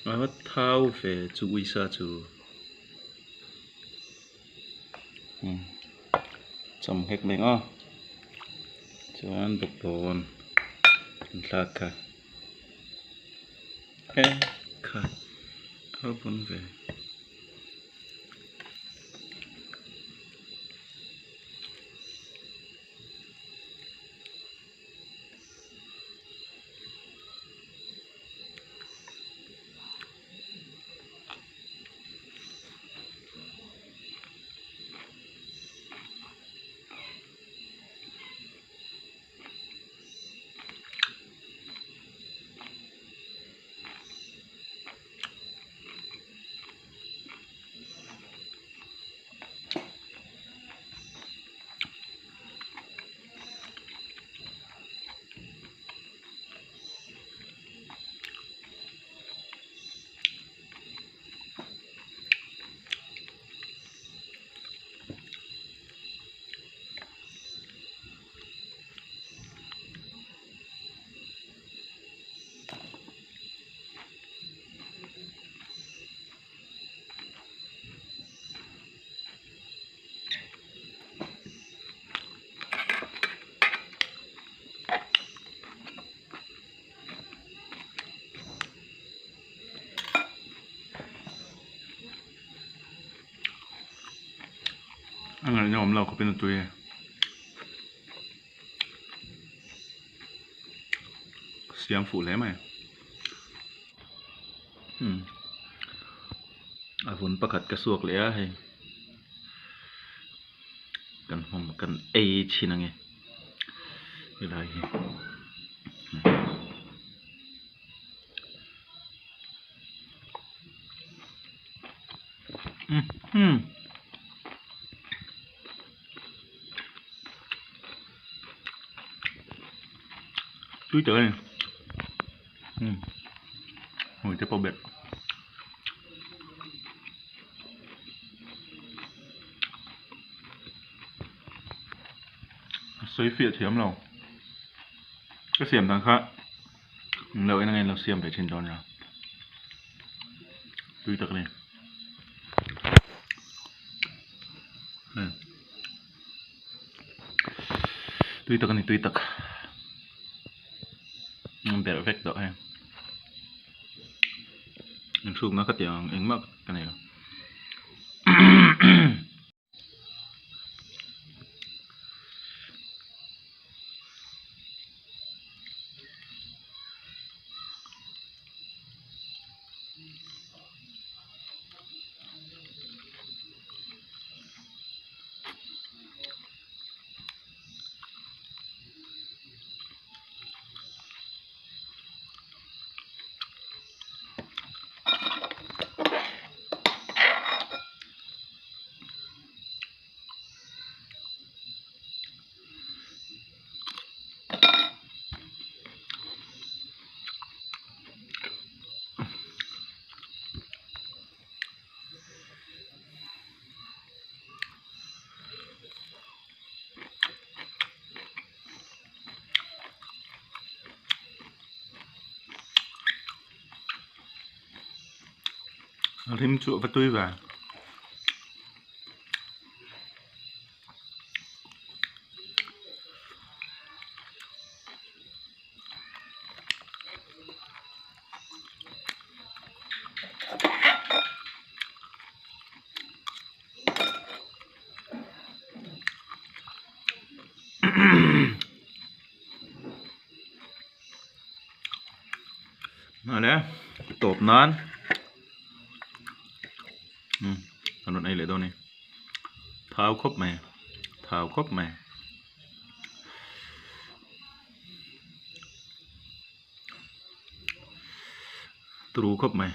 A va thau ve chu uisa chu umm chawm nghek mai ang aw chuan bawkbawn an thlak kha e kha a va pawn ve. A ngaihna awm lo khawpin a tui e. Siam fuh hle mai. Umm a vun pakhat ka suak leh a hei kan hmawm kan ei thin ang e helai hi. Umm tui tak a ni umm hmui te pawh belh a sawi fiah thiam lo ka siam dan kha Englo en angin lo siam ve thin dawn nia tui tak a ni tui tak a ni tui tak an berh vek tawh hei inhrukna ka tih ang engmah ka nei lo. A rim chu a va tui ve. nan umm kan rawn ei leh dawn a ni thau khawp mai thau khawp mai. Turu khawp mai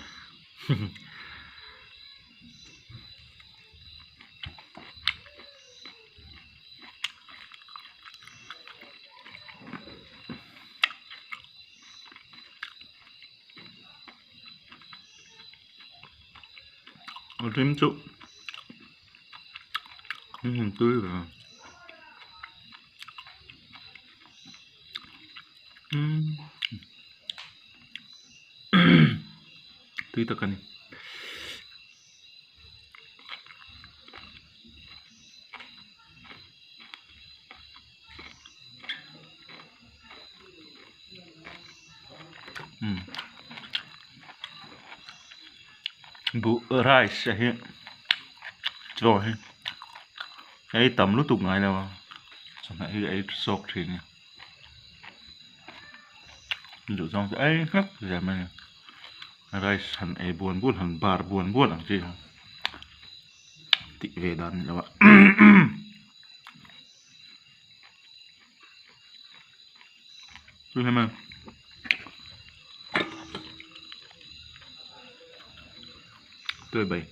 a rim chu tui ve. Tui tak a ni. Buh rice a hi chaw hi ei tam lutuk ngai lo a chawhmeh hi ei zawk thin a ni. Duh zawng chu ei hlek zel mai a ni rice han ei buan buan han bar buan buan ang chi kha tih ve dan a ni lo a. Tui bai.